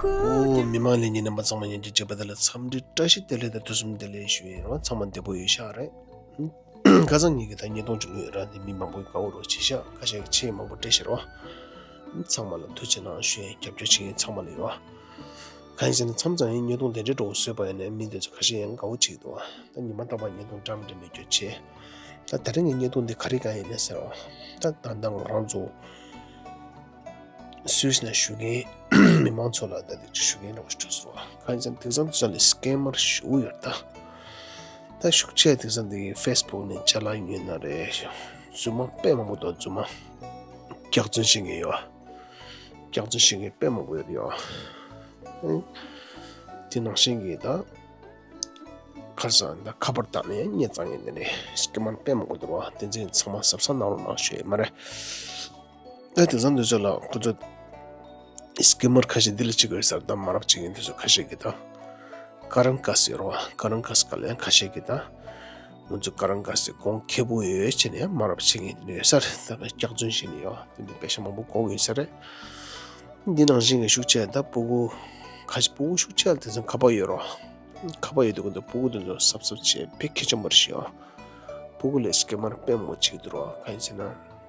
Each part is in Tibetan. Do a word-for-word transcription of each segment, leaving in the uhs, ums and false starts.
ཨོ། མི་མང་ལྷན་རྒྱས་རྣམ་པ་ཚང་མ་ཉིན་གཅིག་བྱེད་པ་དེ་ལ་འཚམས་འདྲི་བཀྲ་ཤིས་བདེ་ལེགས་དང་ཐུགས་གསོ་བདེ་ལེགས་ཞུ་ཡིན་རོགས། ཚང་མ་བདེ་པོ་ཡོད་ཤག་རེད། ཁ་སང་ཉིན་གྱི་ད་བརྙན་ཐུང་ཅིག་བླུགས་ཡོད་ར། འདི་མི་མང་པོས་དགའ་བོ་རོགས་བྱེད་ཤག་ཁ་ཤས་ཀྱིས་ཆེས་མང་པོ་སྤྲད་ཤག་རོགས། ཚང་མ་ལ་ཐུགས་རྗེ་གནང་ཞུ་ཡིན། རྒྱབ་སྐྱོར་བྱེད་མཁན་ཚང་མ་ལ་ཡོད། གང་ཡིན་ཟེར་ན་མཚམས་མཚམས་ཡང་བརྙན་ཐུང་དེ་འདྲའི་འདྲ་བོ་བཟོས་པ་ཡིན་ན་མི་དེ་ཚོ་ཁ་ཤས་ཡང་དགའ་བོ་བྱེད་ཀྱི་འདུག་ད་ཉི་མ་རྟག་པར་བརྙན་ཐུང་འདྲ་མི་འདྲ་མེད་རྒྱུ་བྱས། ད་ད་རིང་གི་བརྙན་ཐུང་འདི་ག་རེ་གང་ཡིན་ན་ཟེར་བ། ད་ད་ལྟ་ང་རང་ཚོ་སུད་སི་ནང་བཞུགས་མཁན་མི་མང་ཚོ་ལ་ད་འདི་ཅིག་ཞུ་མཁན་འདྲ་བོ་ཞིག་འཕྲོད་སོང་བ། གང་ཡིན་ཟེར་ན་དེང་སང་དུས་ཚོད་ལ་སི་ཀེམ་མར་ཞེ་པོ་ཡོད་རེད་ད། ད་ཤུགས་ཆེ་དེང་སང་འདི་ཧྥེ་སི་བུག་ནས་ཅ་ལག་ཉོས་ན་རེད། རྫུན་མ་དཔེ་མང་པོ་འདུག་རྫུན་མ། སྐྱག་རྫུན་བཤད་མཁན་ཡོད། སྐྱག་རྫུན་བཤད་མཁན་དཔེ་མང་པོ་ཡོད་ཡོད། དེ་ནང་བཞིན་གྱི་ད་ཁ་སང་ད་ཁ་པར་བཏང་ནས་ཉེས་བཙང་ངན་དེ་ནས་སི་ཀེམ་མར་དཔེ་མང་པོ་འདུག་བ། དེ་ཚོ་ཚང་མ་གཟབ་གཟབ་གནང་རོགས་གནང་ཞུ་ཡས་མ་རེད། ད་དེང་སང་དུས་ཚོད་ལ་ཁོ་ཚོ་སི་ཀེམ་མར་ཁ་ཤས་འདི་ལ་ཅིག་ཡོད་ས་རེད། ད་མ་རབས་བྱེད་མཁན་དེ་ཚོ་ཁ་ཤས་ཀྱིས་ད་ཀ་རང་ཀ་ཟེར་རོ། ཀ་རང་ཀ་ཟེར་ག་ལ་ཡང་ཁ་ཤས་ཀྱིས་ད་ང་ཚོ་ཀ་རང་ཀ་ཟེར་གོང་ཁེ་པོ་ཡོད་བྱས་ནས་མ་རབས་བྱེད་མཁན་དེ་ཡོད་ས་རེད། ད་སྐྱག་རྫུན་བཤད་མཁན་ཡོད། དེ་འདྲ་པེ་ཤ་མང་པོ་གོ་གི་ཡོད་ས་རེད། འདི་ནང་བཞིན་གྱི་ཤུགས་ཆེ་ད་སྤུ་གུ་ཁ་ཤས་སྤུ་གུ་ཤུགས་ཆེ་དེ་ཚོ་ཁ་པར་ཡོད་རོ། ཁ་པར་ཡོད་དུས་ཀུན་ཏུ་སྤུ་གུ་དེ་ཚོ་གཟབ་གཟབ་བྱས་དཔེ་གལ་ཆེན་པོ་རེད་ཤག་སྤུ་གུ་ལ་སི་ཀེམ་མར་དཔེ་མང་པོ་བྱེད་ཀྱི་འདུག་རོ། གང་ཡིན་ཟེར་ན་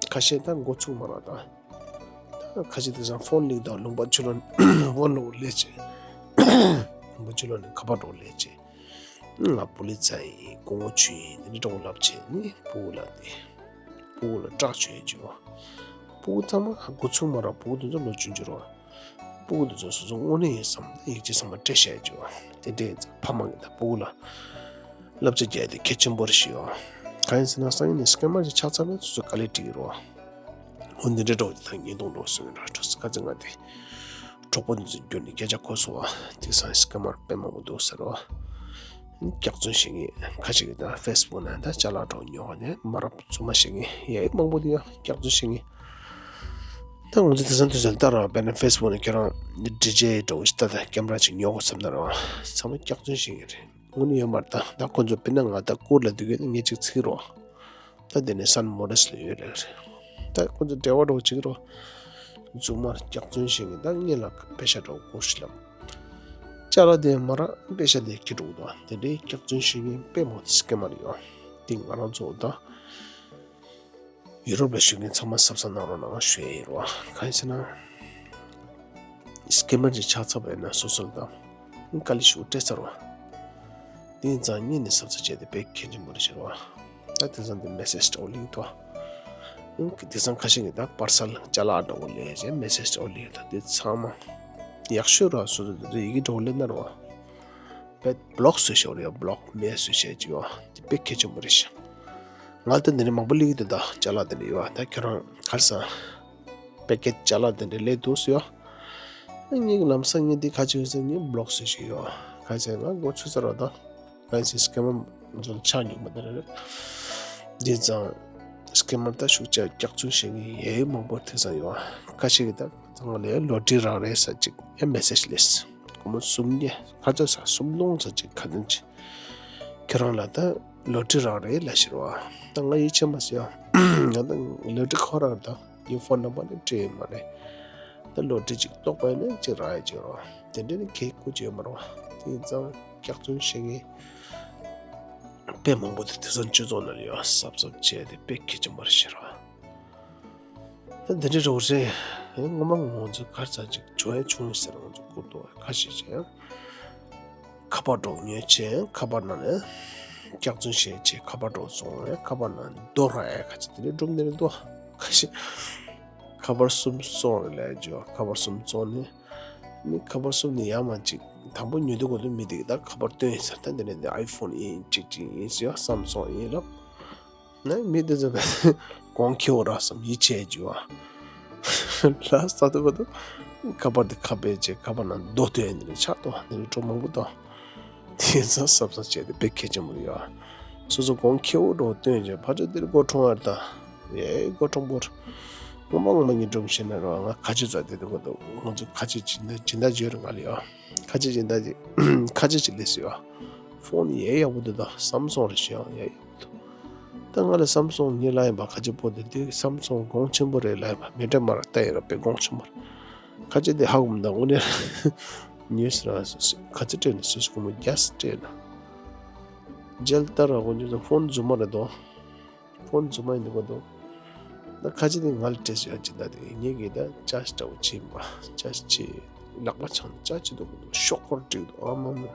ཁ་ཤས་ད་འགོ་ཚུགས་མ་རོགས་ད། ད་ཁ་ཤས་དེང་སང་ཕོན་ལེན་དང་ལུང་པ་ཕྱི་ལོགས་ཕོན་ལོག་སླེབས་བྱས། ལུང་པ་ཕྱི་ལོགས་ནས་ཁ་པར་འདྲ་བོ་སླེབས་བྱས། ང་པུ་ལི་ཙ་ཡིན། སྐུ་ངོ་ཆུ་ཡིན། དེ་འདྲ་འདྲ་བོ་ལབ་བྱས་ནས་སྤུ་གུ་ལ་དེ། སྤུ་གུ་ལ་སྐྲག་བྱས་བྱས། སྤུ་གུ་ཚང་མ་འགོ་ཚུགས་མ་རོགས། སྤུ་གུ་དེ་ཚོ་ལོ་ཆུང་ཆུང་རོ། སྤུ་གུ་དེ་ཚོ་སོ་སོ་དངོས་གནས་ཡིན་བསམ་ཡིག་ཆ་ཚང་མ་སྤྲད་བཞག་ཡོད་ཅོ། དེ་འདྲའི་ཕ་མ་གིས་ད་སྤུ་གུ་ལ་བསླབ་བྱ་རྒྱག་ཡ་དེ་གལ་ཆེན་པོ་རེད་ཤག་ཡོད། གང་ཡིན་ཟེར་ན་སང་ཉིན་ནས་སི་ཀེམ་མར་ཅིག་ཆགས་ཚར་ན་སོ་སོ་དཀའ་ལས་འཕྲད་ཀྱི་རེད་བ། འོ་འདི་འདྲའི་འདྲ་བོ་ཅིག་ད་བརྙན་ཐུང་འདྲ་བོ་བཟོས་ནས་འགྲོ་ཁ་ཚིག་ང་དེ་གྲོགས་པོ་འདི་ཚོ་བརྒྱུད་ནས་སྐད་ཆ་གོ་སོང་བ། དེང་སང་སི་ཀེམ་མར་དཔེ་མང་པོ་འདུག་ཟེར་བ། སྐྱག་རྫུན་བཤད་མཁན་ཁ་ཅིག་གིས་ད་ཧྥེ་སི་བུག་ནང་ད་ཅ་ལག་འདྲ་བོ་ཉོ་ག་ནས་མ་རབས་རྫུན་མ་བཤད་མཁན་ཡ་ཡི་མང་པོ་འདུག་ཡ། སྐྱག་རྫུན་བཤད་མཁན། ད་ང་ཚོ་དེང་སང་དུས་ཚོད་ལྟར་བ་དཔེར་ན་ཧྥེ་སི་བུག་ནས་ཁྱེད་རང་ཌི་ཇེ་འདྲ་བོ་ཞིག་ལྟ་ད་ཀེམ་ར་ཅིག་ཉོ་དགོས་བསམ་ན་ར་བ་ཚང་མ་སྐྱག་རྫུན་བཤད་མཁན་རེད། དངོས་གནས་ཡོད་མ་རེད། ད་ད་ཁོ་ཚོ་དཔེར་ན་ང་ད་ཀུར་ལ་འདུག་གི་ངས་ཅིག་ཚིག་རོགས། ད་དེ་ནས་སན་མོ་ཊར་སི་ལ་ཡོད་རེད། ད་ཁོ་ཚོ་འབྲེལ་བ་འདྲ་བོ་བྱེད་ཀྱི་རོགས། རྫུན་མ་སྐྱག་རྫུན་བཤད་མཁན་ད་སྔོན་ལ་པེ་ཤ་འདྲ་བོ་བསྐུར་ཞིག་ལབ། ཅ་ལག་དེ་མ་རག་པེ་ཤ་དེ་ཁྱེར་འགྲོ་གི་འདུག་དེ་འདྲའི་སྐྱག་རྫུན་བཤད་མཁན་དཔེ་མང་པོ་དེ་སི་ཀེམ་མར་ཡོད། དེ་ང་རང་ཚོ་ད་ཡུ་རོབ་ལ་བཞུགས་མཁན་ཚང་མ་གཟབ་གཟབ་གནང་རོགས་གནང་ཞུ་ཡ་ཡིན་རོགས། གང་ཡིན་ཟེར་ན། སི་ཀེམ་མར་ཅིག་ཆགས་ཚར་བ་ཡིན་ན་སོ་སོ་ལ་ད་དཀའ་ལས་ཤུགས་སྤྲད་ཚར་བ། དེ་ཡིན་ཙང་སྔོན་ནས་གཟབ་གཟབ་བྱས་ཏེ་དཔེ་གལ་ཆེན་པོ་རེད་ཤག་བ། ད་དེང་སང་དེ་མེ་སེ་ཇི་འདྲ་བོ་སླེབས་འདུག་དེང་སང་ཁ་ཤས་ཀྱིས་ད་པར་སལ་ཅ་ལག་འདྲ་བོ་སླེབས་བྱས་མེ་སེ་ཇི་འདྲ་བོ་སླེབས་འདུག་དེ་ཚང་མ་ཡག་ཤོས་ར་སོ་སོ་དེ་ཚོ་ཡི་གེ་འདྲ་བོ་སླེབས་ན་ར་བ། དཔེ་བི་ལོག་བཟོས་ཤག་རེད། བི་ལོག་མེ་བཟོས་ཤག་ཅིག་བ། དེ་དཔེ་གལ་ཆེན་པོ་རེད་ཤག་ང་ལ་ད་འདི་འདྲ་མང་པོ་སླེབས་ཀྱི་འདུག་ད་ཅ་ལག་དེ་འདྲ་ཡོད་བ། ད་ཁྱོད་རང་ག་རེ་ཟ། པེ་ཀེ་ཊི་ཅ་ལག་དེ་འདྲ་སླེབས་འདུག་ཟེར་ཡོད། ངས་ལམ་སང་ངས་འདི་ག་ཅིག་ཡོད་ཟེར་ངས་བི་ལོག་བཟོས་ཤག་ཡོད། ག་ཟེར་ང་འགོ་ཚུགས་ཚར་བ་ད། ག་ཟེར་སི་ཀེམ་མར་ཚོ་ཆགས་མྱོང་མ་དེ་རེད། འདི་ཙང་སི་ཀེམ་མར་ད་ཤུགས་ཆེ་སྐྱག་རྫུན་བཤད་མཁན་ཡ་ཡི་མང་པོ་དེང་སང་ཡོད། ཁ་ཤས་ཀྱིས་ད་ང་ལ་ལོ་ཊ་རི་རག་རེད་ཟེར་ཅིག་ཡ་མེ་སེ་ཇི་སླེབས། སྒོར་མོ་སུམ་བརྒྱ་ཁ་ཚ་ས་སུམ་སྟོང་ཟེར་ཅིག་ཁ་ཚིག་ཅིག་ཁྱེད་རང་ལ་ད་ལོ་ཊ་རི་རག་རེད་ལབ་ཤག་བ། ད་ང་ཡིད་ཆེས་མ་སོང་ཡ། ང་ད་ལོ་ཊ་རི་ཁོ་རང་ད་ངའི་ཕོན་ནམ་བར་ནས་སྤྲད་ཡོད་མ་རེད། ད་ལོ་ཊ་རི་ཅིག་གཏོགས་པ་ཡིན་ན་ཅིག་རག་ཡ་ཅིག་རོ། དེ་འདྲ་ནི་གལ་དགོས་ཅིག་ཡོད་མ་རེད་བ། དེ་ཡིན་ཙང་སྐྱག་རྫུན་བཤད་མཁན་དཔེ་མང་པོ་དེ་དེང་སང་སྤྱི་ཚོགས་ནང་ལ་ཡོད། གཟབ་གཟབ་བྱས་ཏེ་དཔེ་གལ་ཆེན་པོ་རེད་ཤག་ར། ད་འདི་འདྲ་རོགས་རེད། ངོ་མ་ང་ཚོ་ག་རེ་ཟ་ཅིག་བྱུང་ཡ་བྱུང་ཟེར་ང་ཚོ་སྐུར་འདུག་ཁ་ཤས་ཅིག་ཡང་ཁ་པར་འདྲ་བོ་ཉོས་བྱས་ཁ་པར་ནང་ནས་སྐྱག་རྫུན་བཤད་བྱས་ཁ་པར་འདྲ་བོ་བཙོང་ཡ་ཁ་པར་ནང་རྡོ་རག་ཡ་ཁ་ཅིག་དེ་འདྲ་སྒྲུབ་འདི་འདྲ་འདུག་ཁ་ཤས་ཁ་པར་གསུམ་བཙོང་རེད་ལབ་ཡ་ཅིག་ཡོད། ཁ་པར་གསུམ་བཙོང་ནས་ནི་ཁ་པར་གསུམ་ནི་ཡར་མར་ཅིག་དང་པོ་ཉོ་དུས་གོ་དུས་མི་དེ་གིས་ད་ཁ་པར་སྟོན་ཡིན་ཟེར། ད་འདི་ནས་འདི་ཨའི་ཕོན་ཡིན་ཅིག་ཅིག་ཡིན་ཟེར་སམ་སུང་ཡིན་ལབ། ནས་མི་དེ་ཚོ་གོང་ཁེ་པོ་རག་བསམ་ཡིད་ཆེས་བྱས་བ། ལ་ས་དུ་བ་དུ་ཁ་པར་དེ་ཁ་པར་བྱས་ཁ་པར་ནང་རྡོ་སྟོན་ནས་ཆགས་ཏོ་དེ་རིགས་གྲོགས་མང་པོ་དང་དེ་ཚོ་གཟབ་གཟབ་བྱས་ཏེ་དཔེ་གལ་ཆེན་པོ་ཡོད། སོ་སོ་གོང་ཁེ་པོ་འདྲ་བོ་སྟོན་བྱས་ཕར་ཚུར་དེ་རིགས་སྒོ་ཕྲུག་ཨར་དང་ཡེ་སྒོ་ཕྲུག་པོར་ངོ་མ་ངོ་མ་ཉིན་གྲོང་བཤད་ན་ར་ང་ཁ་ཆེ་ཙག་དེ་དུ་གོ་དུ་ང་ཚོ་ཁ་ཆེ་སྦྱིན་བདག་སྦྱིན་བདག་བརྗོད་རེད་ང་ལ་ཡོད། ཁ་ཆེ་སྦྱིན་བདག་ཅིག་ཁ་ཆེ་ཅིག་སླེབས་སོང་ཡ། ཕོན་ཡེ་ཡག་པོ་འདུག་ད་སམ་སུང་རེད་ཤག་ཡ་ཡག་པོ་འདུག་ད་ང་ལ་སམ་སུང་ངས་ལབ་ཡིན་པ། ཁ་ཆེ་པོ་དེ་དེ་སམ་སུང་གོང་ཆེན་པོ་རེད་ལབ་ཡིན་པ། མི་འདྲ་མ་ར་ལྟ་ཡིན་ར་དཔེ་གོང་ཆེན་པོ་རེད། ཁ་ཆེ་དེ་ཧ་གོ་མི་འདུག་དངོས་གནས་ཉོས་ཟེར་ར། ག་ཚོད་སྤྲད་ན་སུ་ཞིག་གོང་མོ་རྒྱ་སེ་སྤྲད་ན། མཇལ་ལྟ་ར་གོ་ཉོས་ཙང་ཕོན་རྫུན་མ་རེད་དོ། ཕོན་རྫུན་མ་ཡིན་འདུག་ག་དོ། ད་ཁ་ཆེ་དེ་ང་ལ་སྤྲད་ཟེར་ཡ་ཅི་ད་དེ་ངས་གི་ད་ཅ་ཞིག་འདྲ་བོ་ཅི་ཡིན་པ། ཅ་ཞིག་ཅི་ལག་པ་འཆང་ཅ་ཅི་འདུག་ག་དོ། ཤོག་ཁོར་བསྒྲིགས་འདུག་ཨ་མ་མ།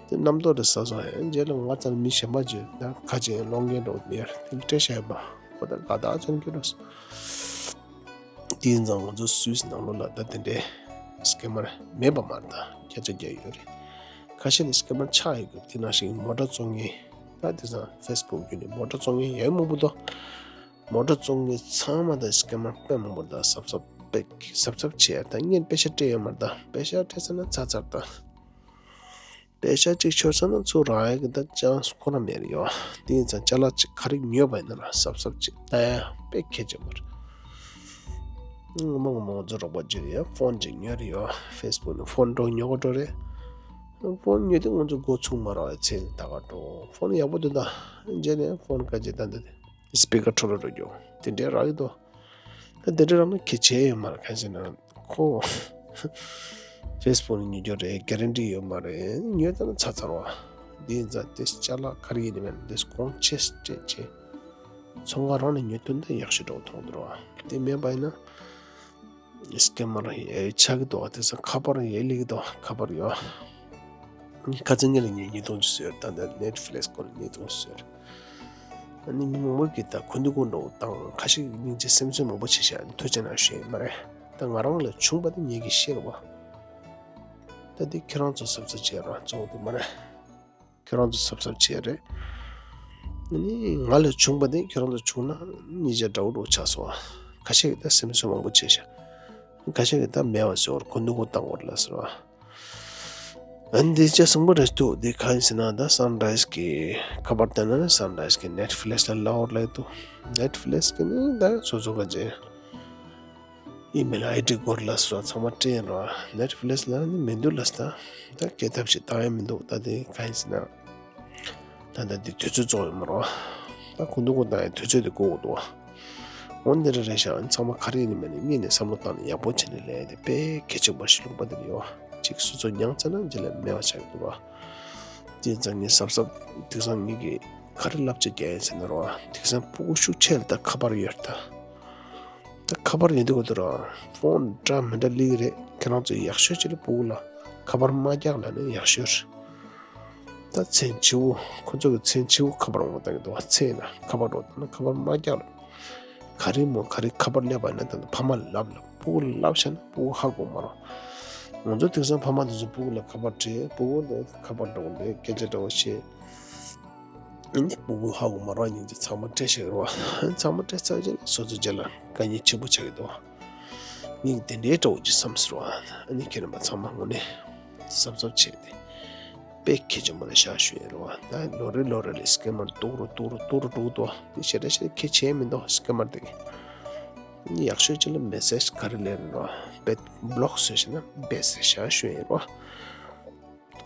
དེ་རྣམ་རྟོག་རེ་ཟ་སོང་། ཡང་རྗེས་ལ་ང་ཙམ་མི་གཞན་པ་བརྗོད་ན་ཁ་ཆེ་ཡང་སློང་མཁན་འགྲོ་ནས་དེ་སྤྲད་བཞག་ཡོད་པ། ཁོ་ད་དགའ་ཐག་ཆོད་ཀྱི་རེད། དེ་ཡིན་ཙང་ང་ཚོ་སུད་སི་ནང་ལོགས་ལ་ད་དེ་འདྲའི་སི་ཀེ་མར་མེད་པ་མ་རེད། ད་བརྒྱ་ཆ་བརྒྱ་ཡོད་རེད། ཁ་ཤས་ནི་སི་ཀེ་མར་ཆགས་ཡོད་གི། དེ་ནང་བཞིན་མོ་ཊ་བཙོང་མཁན། ད་དེང་སང་ཕེ་སི་བུག་བརྒྱུད་ནས་མོ་ཊ་བཙོང་མཁན་ཡོད་མང་པོ་འདུག་མོ་ཊ་བཙོང་མཁན་ཚང་མ་ད་སི་ཀེ་མར་དཔེ་མང་པོ་ད་གཟབ་གཟབ་དཔེ་གཟབ་གཟབ་བྱས། ད་ངས་པེ་ཤ་སྤྲད་ཡོད་མ་རེད། ད་པེ་ཤ་སྤྲད་ཚར་ན་ཚར་ཚར་ད། པེ་ཤ་གཅིག་ཤོར་ཚར་ན་ཚུར་རག་ཡག་གི་ད་ཅན་སི་ཁོ་ན་མེད་རེད་ཡོ། དེ་ཡིན་ཙང་ཅ་ལག་ཅིག་ག་རེ་ཉོས་པ་ཡིན་ན་ར་གཟབ་གཟབ་ཅིག་ལྟ་ཡ་དཔེ་གལ་ཆེན་པོ་རེད། ངོ་མ་ངོ་མ་ང་ཚོ་རོགས་པ་བརྗོད་ཡ་ཕོན་ཅིག་ཉོས་རེད་ཡོ། ཕེ་སི་བུག་ནས་ཕོན་འགྲོ་ཉོ་གོ་འགྲོ་རེད། ཕོན་ཉོས་དུས་ང་ཚོ་འགོ་ཚུགས་མ་རག་པའི་ཚེ་ད་ག་འགྲོ། ཕོན་ཡག་པོ་འདུག་ད་རྗེས་ནས་ཕོན་དཀའ་སྤྱད་ད་འདི་སི་པི་ཀར་འཕྲོ་བརླག་འགྲོ་རྒྱུ་དེ་འདྲའི་རག་གི་འདུག་ད་དེ་འདྲ་རག་ན་གལ་ཆེ་ཡོད་མ་རེད། གང་ཟེར་ན་ཁོ་ཕེ་སི་བུག་ནས་ཉོ་རྒྱུ་རེད། གེ་རན་ཊི་ཡོད་མ་རེད། ཉོས་ད་ན་ཚར་ཚར་བ། འདི་ཡིན་ཙང་དེ་ཅ་ལག་ག་རེ་ཡིན་ནི་མེད་ན་དེ་གོང་ཆེ་སྤྲད་བྱས་ཚོང་ཁང་རང་ནས་ཉོ་དུས་ད་ཡག་ཤོས་འདྲ་བོ་མཐོང་འདུག་ར། དེ་མེད་པ་ཡིན་ན་སི་ཀེ་མར་ཡ་ཡི་ཆགས་ཀྱི་འདུག་དེང་སང་ཁ་པར་ཡ་ཡི་སླེབས་ཀྱི་འདུག་ཁ་པར་ཡོ། ཁ་སང་ཉིན་ལ་ངས་ཉིས་སྟོང་ཅིག་བཟོས། ད་ལྟ་ནེ་ཊི་ཕི་ལིག་སི་སྐོར་ལ་ཉིས་སྟོང་ཅིག་བཟོས། ཨ་ནི་མི་མང་པོ་གིས་ད་གོ་འདུག་གོ་འགྲོ་དང་ཁ་ཤས་ཀྱིས་སྙིང་རྗེ་སེམས་གསོ་མང་པོ་བྱས་ཤག་ཐུགས་རྗེ་གནང་ཞུ་ཡ་ཡིན་མ་རེད། ད་ང་རང་ལ་བྱུང་བ་དེ་ངེད་ཀྱིས་བཤད་རེད་བ། ད་འདི་ཁྱེད་རང་ཚོ་གཟབ་གཟབ་བྱེད་རོགས་གཙོ་བོ་དེ་མ་རེད། ཁྱེད་རང་ཚོ་གཟབ་གཟབ་བྱེད་རེད། ཨ་ནི་ང་ལ་བྱུང་བ་དེ་ཁྱེད་རང་ཚོ་བྱུང་ན་སྙིང་རྗེ་འདྲ་བོ་འདྲ་བོ་ཆགས་སོང་བ། ཁ་ཤས་ཀྱིས་ད་སེམས་གསོ་མང་པོ་བྱས་ཤག་ཁ་ཤས་ཀྱིས་ད་མེད་པ་བཟོ་བར་གོ་འདུག་གོ་བཏང་དགོས་རེད་ལབ་ཟེར་བ། ཨ་ནི་འདི་ཅི་གསུང་པ་རེད་འདུག་འདི་གང་ཡིན་ཟེར་ན་ད་སན་ར་ཡི་ཛི་གི་ཁ་པར་བལྟས་ན་ནི་སན་ར་ཡི་ཛི་གི་ནེ་ཊི་ཕི་ལིག་སི་ལ་ལབ་ཡོད་ལབ་འདུག་ནེ་ཊི་ཕི་ལིག་སི་གི་ནི་ད་སོ་སོ་ག་ཅེ་ཨི་མེལ་ཨའི་ཌི་དགོས་ལབ་སོ་ཚང་མ་སྤྲད་ཡིན་རོ། ནེ་ཊི་ཕི་ལིག་སི་ལ་ནི་མི་འདུག་ལབ་ད། ད་སྐད་ཐབས་ཤིག་བཏང་ཡ་མི་འདུག་ད་འདི་གང་ཡིན་ཟེར་ན། ད་ལྟ་འདི་དུས་ཚོད་རྫོགས་ཡོད་མ་རེད་བ། ད་གོ་འདུག་གོ་བཏང་ཡ་དུས་ཚོད་དེ་འགོར་འདུག་བ། འོ་འདི་འདྲ་རེད་ཤག་ཚང་མ་ག་རེ་ཡིན་ནི་མེད་ནི་སྔོན་ནས་བསམ་བློ་བཏང་ནས་ཡག་པོ་བྱས་ནས་ལས་དེ་དཔེ་གལ་ཆེན་པོ་ཞིག་ལུང་པ་འདི་རེད་ཡོད། གཅིག་སོ་སོ་མྱངས་ཚར་ན་རྗེས་ལ་མེད་པ་ཆགས་ཀྱི་འདུག་བ། དེ་ཙང་ངས་གཟབ་གཟབ་དེང་སང་ངེད་ཀྱིས་ག་རེ་བསླབ་བྱ་རྒྱག་ཡིན་ཟེར་ན་རོ། དེང་སང་ཕྲུ་གུ་ཤུགས་ཆེ་ལ་ད་ཁ་པར་ཡོད་ད། ད་ཁ་པར་ཡོད་དུས་གོ་དུ་ར་ཕོན་འདྲ་མི་འདྲ་སླེབས་ཀྱི་རེད། ཁྱེད་རང་ཚོས་ཡག་ཤོས་ཅིག་ལ་ཕྲུ་གུ་ལ་ཁ་པར་མ་རྒྱག་ལབ་ན་ཡག་ཤོས་རེད། ད་མཚན་ཕྱི་པོ་ཁོ་ཚོ་གི་མཚན་ཕྱི་པོ་ཁ་པར་འོང་བཏང་གི་འདུག་བ། མཚན་ན་ཁ་པར་འགྲོ་བཏང་ན་ཁ་པར་མ་རྒྱག་ལབ། ག་རེ་མོ་ག་རེ་ཁ་པར་སླེབས་པ་ན་ད་ཕ་མ་ལ་ལབ་ལབ། ཕྲུ་གུ་ལ་ལབ་བཞག་ན་ཕྲུ་གུ་ཧ་གོ་མ་རེད། ང་ཚོ་དེང་སང་ཕ་མ་དེ་ཚོ་ཕྲུ་གུ་ལ་ཁ་པར་སྤྲད། ཕྲུ་གུ་དེ་ཁ་པར་འགྲོ་གི་འདུག་སྐད་ཆ་འདྲ་བོ་བཤད། ཨ་ནི་ཕྲུ་གུ་ཧ་གོ་མ་རེད་བ། སྙིང་རྗེ། ཚང་མ་སྤྲད་བཞག་གི་རེད་བ། ཚང་མ་སྤྲད་ཚར་རྗེས་ལ་སོ་སོ་རྗེས་ལ་དཀའ་ངལ་ཆེན་པོ་ཆགས་ཀྱི་འདུག་བ། ངས་དེ་འདྲའི་འདྲ་བོ་ཅིག་བསམ་ཟེར་བ། ཨ་ནི་ཁྱེད་རྣམ་པ་ཚང་མ་དངོས་གནས་གཟབ་གཟབ་བྱས་ཏེ་དཔེ་གལ་ཆེན་པོ་རེད་ཤག་ཞུ་ཡ་རེད་བ། ད་ལོ་རེ་ལོ་རེ་ལ་སི་ཀེ་མར་གཏུག་རོགས་གཏུག་རོགས་གཏུག་རོགས་འགྲོ་གི་འདུག་བ། དེ་ཞེ་དྲག་ཞེ་དྲག་གལ་ཆེ་མི་འདུག་སི་ཀེ་མར་དེ་གི། ཨ་ནི་ཡག་ཤོས་ཅིག་ལ་མེ་སེ་ཇི་ག་རེ་སླེབས་རེད་བ། བེད་བློག་བཟོས་ཤེ་ན་བེད་ཟེར་ཤག་ཞུ་ཡ་རེད་བ།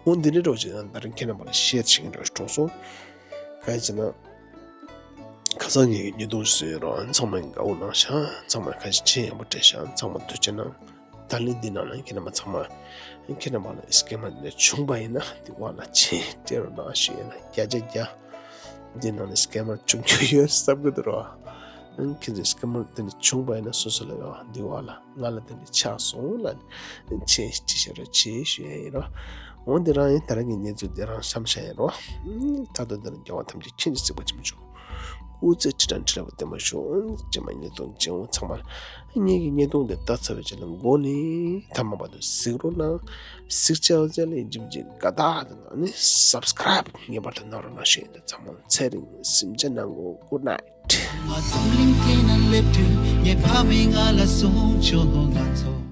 འོ་འདི་འདྲའི་འདྲ་བོ་ཅིག་ད་རིང་ཁྱེད་རྣམ་པ་ལ་བཤད་བྱེད་ཀྱི་འདྲ་བོ་ཞིག་གྲོངས་སོང་། གང་ཡིན་ཟེར་ན། ཁ་སང་ངས་ཉིས་སྟོང་ཞིག་བཟོས་ཡོད་རོགས། ཚང་མས་དགའ་པོ་གནང་ཤག་ཚང་མས་ཁ་ཞེ་མཆན་ཡག་པོ་སྤྲད་ཤག་ཚང་མ་ཐུགས་རྗེ་གནང་། ད་ལན་འདི་ནང་ལ་ཁྱེད་རྣམ་པ་ཚང་མ། ཁྱེད་རྣམ་པ་ལ་སི་ཀེ་མར་འདི་འདྲ་བྱུང་བ་ཡིན་ན་འདི་བ་ལ་མཆན་སྤྲད་རོགས་གནང་ཞུ་ཡ་ཡིན། བརྒྱ་ཆ་བརྒྱ། འདི་ནང་ནས་སི་ཀེ་མར་བྱུང་རྒྱུ་ཡོད་བསམ་གྱི་འདུག་རོགས། ཁྱེད་ཚོས་སི་ཀེ་མར་འདི་འདྲ་བྱུང་བ་ཡིན་ན་སོ་སོ་ལ་ཡོད་འདི་བ་ལ། ང་ལ་དེ་འདྲ་ཆགས་སོང་ལབ་ནས་མཆན་ཅིག་བཞག་རོགས་བྱེད་ཞུ་ཡ་ཡིན་རོ། འོ་འདི་རང་ཡིན། ད་རང་གི་གནས་ཚུལ་འདི་རང་བཤད་བཞག་ཡིན་རོ། ད་དུང་འདི་ནས་རྒྱལ་བ་ཐམས་ཅད་མཁྱེན་ཅིང་གཟིགས་པ་ཆེན་པོ་མཆོག་སྐུ་ཚེ་ཁྲི་ཕྲག་ཁྲི་ལ་བརྟན་པར་ཤོག་རྗེས་མ་བརྙན་ཐུང་ཅིག་འོང་། ཚང་མ་ལ་ངེད་ཀྱི་བརྙན་ཐུང་འདི་ལྟ་ཚར་བའི་རྗེས་ལ་མགོ་ནས་མཐའ་མ་བར་དུ་གཟིགས་རོགས་གནང་། གཟིགས་བྱས་པའི་རྗེས་ལ་ཡིན་གཅིག་མིན་གཅིག་དགའ་རྟགས་དང་ནི་སབ་སི་ཀེ་རེབ་ངེས་པར་དུ་གནང་རོགས་གནང་ཞུ་ཡ་ཡིན། ད་ཚང་མ་ལ་ཚེ་རིང་སེམས་ཅན་ནང་གོ། Good night། ང་རྫོང་གླིང་དེ་ན་སླེབས་དུས་ངའི་ཕ་མས་ང་ལ་གསུངས་བྱུང་། ང་ཚོ།